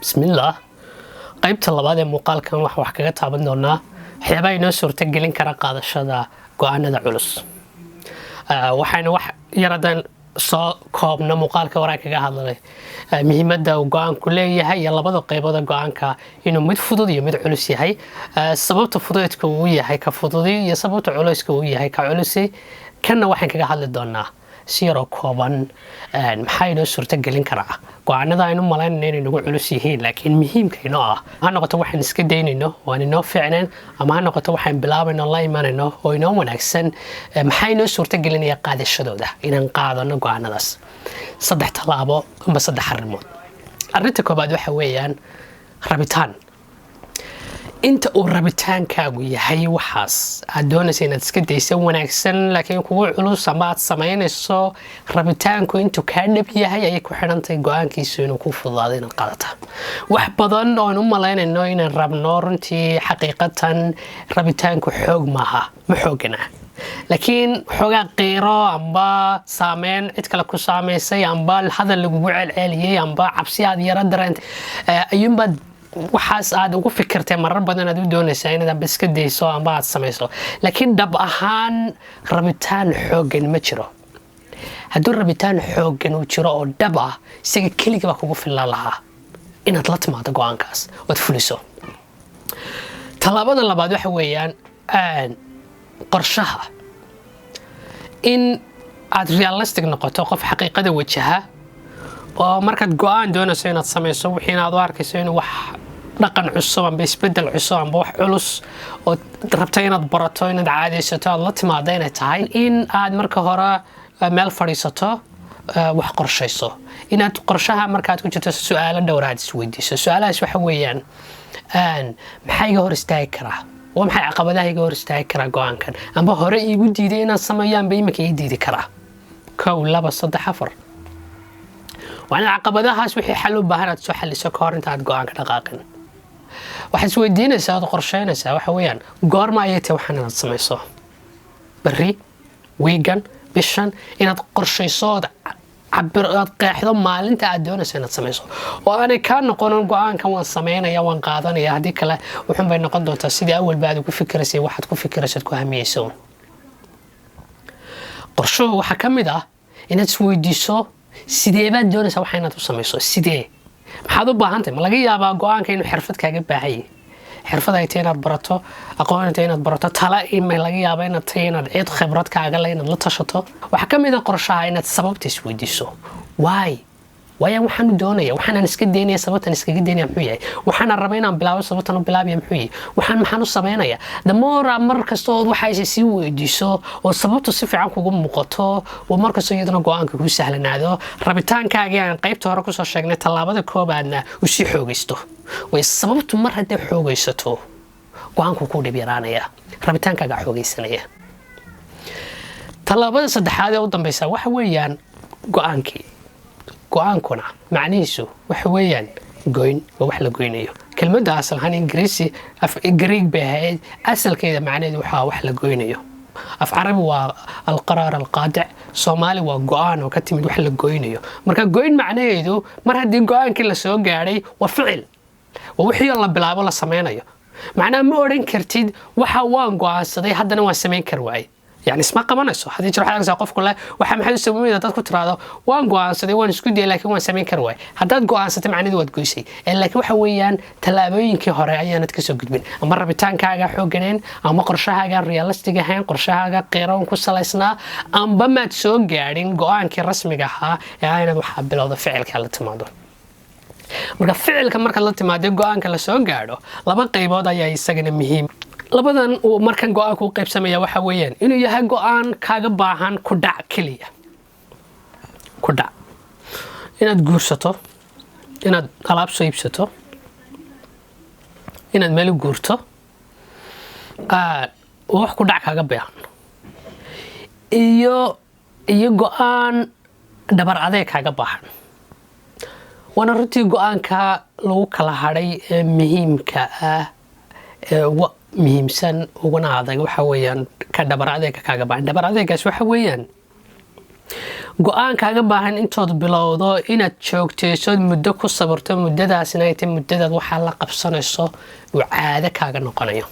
Bismillaah. Qaybta labaad ee muuqaalkan waxa wax kaga taaban doonaa waxyaabaha inoo suurtagelin kara qaadashada go-aanada culus. Waxaynu wax yar haddaan soo koobno muuqaalka horaan kaga hadlay muhiimadda uu go-aanku leeyahay iyo labada qaybood ee go-aanka, inuu mid fudud iyo mid culus yahay, sababta fuduydka uu yahay ka fududi iyo sababta culayska uu yahay ka culusi. Kanna waxaan kaga hadli doonaa si yaroo kooban maxaa inoo suurtagelin karaa go-aanada aynu malaynayno inay nagu culus yihiin laakiin muhiimka inoo ah. Ha noqoto waxaan iska daynayno oo aan inoo fiicnayn, ama ha noqoto waxaan bilaabayno, la imanayno oo inoo wanaagsan, maxaa inoo suurtagelinaya qaadashadooda, inaan qaadano go-aanadaas? Saddex tallaabo ama saddex arrimood. Arrinta koobaad waxa weeyaan rabitaan. Inta uu rabitaankaagu yahay waxaas aad doonaysa inaad iska daysa wanaagsan laakiin kugu culus ama aad samaynayso, rabitaanku intuu kaa dhab yahay ayay ku xidhantahay go-aankiisu inuu ku fududaado inaad qaadata. Wax badan oo aan u malaynayno inaan rabno, runtii xaqiiqatan rabitaanku xoog maaha, ma xoogana, laakiin xoogaa qiiro amba saameyn cid kale ku saamaysay amba hadal lagugu celceliyey amba cabsi aad yaro dareentay ayuunbaad waxaas aad ugu fikirtay marar badan aad u doonaysaa inaad amba iska dayso amba aad samayso, laakiin dhab ahaan rabitaan xooggan ma jiro. Hadduu rabitaan xooggan uu jiro oo dhab ah, isaga keliga baa kugu fillaan lahaa inaad la timaado go-aankaas ood fuliso. Tallaabada labaad waxa weeyaan qorshaha. In aad realistic noqoto, qof xaqiiqada wajaha, oo markaad go-aan doonayso inaad samayso, wixii inaad u arkayso inuu wax dhaqan cusub amba isbedel cusub amba wax culus oo rabta inaad barato, inaad caadaysato, aad la timaado inay tahay, in aad marka hore meel fadhiisato, wax qorshayso. Inaad qorshaha markaad ku jirto su-aalo dhowr aad isweydiiso. Su-aalahaas waxa weeyaan: maxaa iga hor istaagi karaa? Waa maxay caqabadaha iga hor istaagi karaa go-aankan, amba hore iigu diiday inaan sameeyo, amba iminka ii diidi karaa? Kow, laba, saddex, afar. Waa inaad caqabadahaas wixii xal u baahan aad soo xaliso ka hor inta aad go-aanka dhaqaaqin. Waxaad isweydiinaysaa ood qorsheynaysaa waxa weeyaan: goorma ayay tahay waxaan inaad samayso? Berri, wiigan, bishan? Inaad qorshayso ood cabir, aad qeexdo maalinta aad doonayso inaad samayso, oo aanay kaa noqonin go-aankan waan samaynaya, waan qaadanaya. Haddii kale wuxun bay noqon doontaa sidii awalba aad ugu fikiraysay, waxaad ku fikiraysaad ku hamiyeyso. Qorshuhu waxaa ka mid ah inaad isweydiiso: sidee baad doonaysaa waxa inaad u samayso? Sidee? Maxaad u baahantahay? Ma laga yaabaa go-aanka inuu xirfad kaaga baahan yahay? Xirfad ay tahay inaad barato, aqoon ay tahay inaad barato, tala ima laga yaaba inaad tahay inaad cid khibrad kaaga le inaad la tashato. Waxaa ka mid ah qorshaha inaad sababta isweydiiso: waay waayaan waxaan u doonaya, waxaanaan iska daynaya, sababtan iskaga daynaya muxuu yahay? Waxaanaan raba inaan bilaabo, sababtan u bilaabaya muxuu yahay? Waxaan maxaan u samaynaya? Damoora mar kasta ood waxaase sii weydiiso oo sababtu si fiican kugu muuqato, oo mar kastoo iyaduna go-aanka kuu sahlanaado, rabitaankaagii aan qaybta hore kusoo sheegnay tallaabada koobaadna uu sii xoogaysto. Way sababtu mar hadday xoogaysato, go-aanku kuu dhib yaraanaya, rabitaankaagaa xoogaysanaya. Tallaabada saddexaad ee u dambeysa waxa weeyaan go-aankii. Go-aankuna macnihiisu waxa weeyaan goyn, waa wax la goynayo. Kelmadda asal ahaan Ingiriisi, af Greeg bay ahayd. Asalkeeda macnaheedu waxaa wax la goynayo. Af Carabi waa القرار القاطع, Soomaali waa go-aan oo ka timid wax la goynayo. Marka goyn macnaheedu mar haddii go-aankii la soo gaadhay, waa ficil, waa wixii la bilaabo, la sameynayo. Macnaha ma odhan kartid waxa waan go-aansaday, haddana waan samayn kar waaye. Yani isma qabanayso. Haddii jir waxaad arkaysaa qofku le waxa maxaad u samaynaysaa, dad ku tiraahdo waan go'aansaday, waan isku dayay, laakiin waan samayn kari waay. Haddaad go'aansatay, macnaheedu waad goysay. Laakiin waxa weeyaan tallaabooyinkii hore ayaanad kasoo gudbin, ama rabitaankaaga xooganayn, ama qorshahaaga realistic ahayn, qorshahaaga qiiroon ku salaysnaa, amba maad soo gaadhin go-aankii rasmiga ahaa ee ah inaad waxaa bilowda, ficilka la timaado. Marka ficilka marka la timaado, go-aanka la soo gaadho, laba qaybood ayaa isagana muhiim. Labadan uu markan go-aanku u qaybsamaya waxa weeyaan inuu yahay go-aan kaaga baahan ku dhac keliya, ku dhac inaad guursato, inaad alaab soo iibsato, inaad meel u guurto, wax ku dhac kaaga baahan, iyo go-aan dhabar adeeg kaaga baahan. Waana runtii go-aanka lagu kala hadhay ee muhiimka ah, ee ugu muhiimsan uguna adag, waxa weeyaan ka dhabar adeega kaaga baahan. Dhabar adeegaas waxa weeyaan Go-aan kaaga baahan intood bilowdo inaad joogtaysood muddo ku sabirto, muddadaasina ay tahay muddadaad waxaa la qabsanayso uu caado kaaga noqonayo.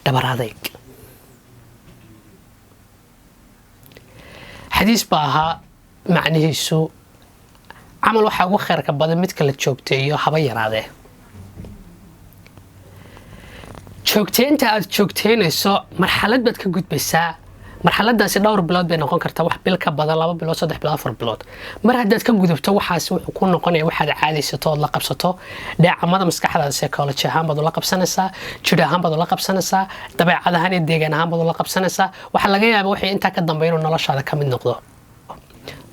Dhabar adayg. Xadiis baa ahaa macnihiisu camal waxaa ugu kheyrka badan midka la joogteeyo haba yaraadee. Joogteynta aad joogteynayso marxalad baad ka gudbaysaa. Marxaladaasi dhowr bilood bay noqon kartaa, wax bil ka badan, 2 bilood, 3 bilood, 4 bilood. Mar haddaad ka gudubto, waxaas wuxuu ku noqonaya waxaad caadaysato ood la qabsato. Dheecamada maskaxdaada psychology ahaan baad ula qabsanaysaa, jir ahaan baad ula qabsanaysaa, dabeecad ahaan iyo deegaan ahaan baad ula qabsanaysaa. Waxaa laga yaaba waxay intaa ka dambeya inuu noloshaada ka mid noqdo.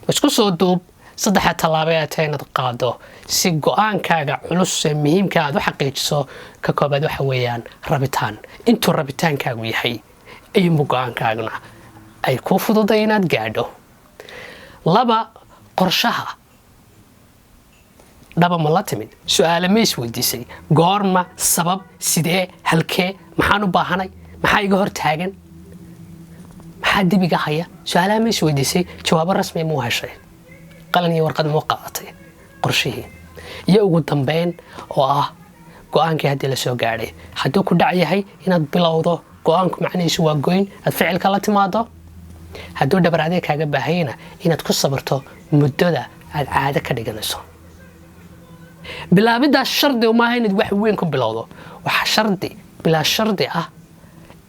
Isku soo duub, saddexda tallaabo ee tahay inaad qaado si go-aankaaga culus ee muhiimka aad u xaqiijiso: ka koobaad waxa weeyaan rabitaan. Intuu rabitaankaagu yahay ayuunbu go-aankaaguna ay kuu fududay inaad gaadho. Laba, qorshaha dhaba ma la timid? Su-aale ma isweydiisay? Goorma, sabab, sidee, halkee, maxaan u baahanay, maxaa iga hor taagan, maxaa dibiga haya? Su-aalaha ma isweydiisay? Jawaabo rasmiya muu heshay? Qalin iyo warqad muu qaadatay? Qorshihii. Iyo ugu dambeyn oo ah go-aankii haddii la soo gaadhay, hadduu ku dhac yahay inaad bilowdo. Go-aanku macnihiisu waa goyn aad ficilka la timaado. Hadduu dhabar adeeg kaaga baahayana, inaad ku sabirto muddada aad caado ka dhiganayso. Bilaabidaas shardi umaaha inaad wax weyn ku bilowdo. Waxaa shardi bilaa shardi ah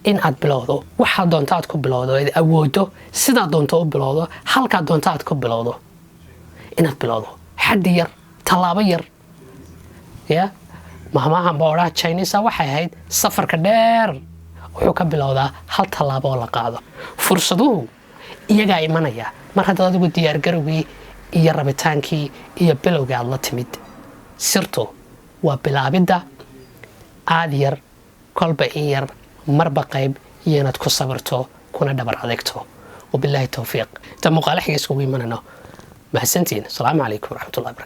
in aad bilowdo waxaad doonto aad ku bilowdo, aad awoodo, sidaad doonto u bilowdo, halkaad doonto aad ku bilowdo, inaad bilowdo xaddi yar, tallaabo yar. Ya mahmahan baa odhaha Chinese waxay ahayd: safarka dheer wuxuu ka bilowdaa hal tallaabo oo la qaado. Fursaduhu iyagaa imanaya mar haddaad adigu diyaargarowgii iyo rabitaankii iyo bilowgii aad la timid. Sirtu waa bilaabidda aad yar, kolba in yar, marba qayb, iyo inaad ku sabirto kuna dhabar adeegto. Wabilaahi towfiiq. Inta muuqaalo xiga iskugu imanayno, mahadsantiin. Asalaamu calaykum waraxmatullahi barakatu.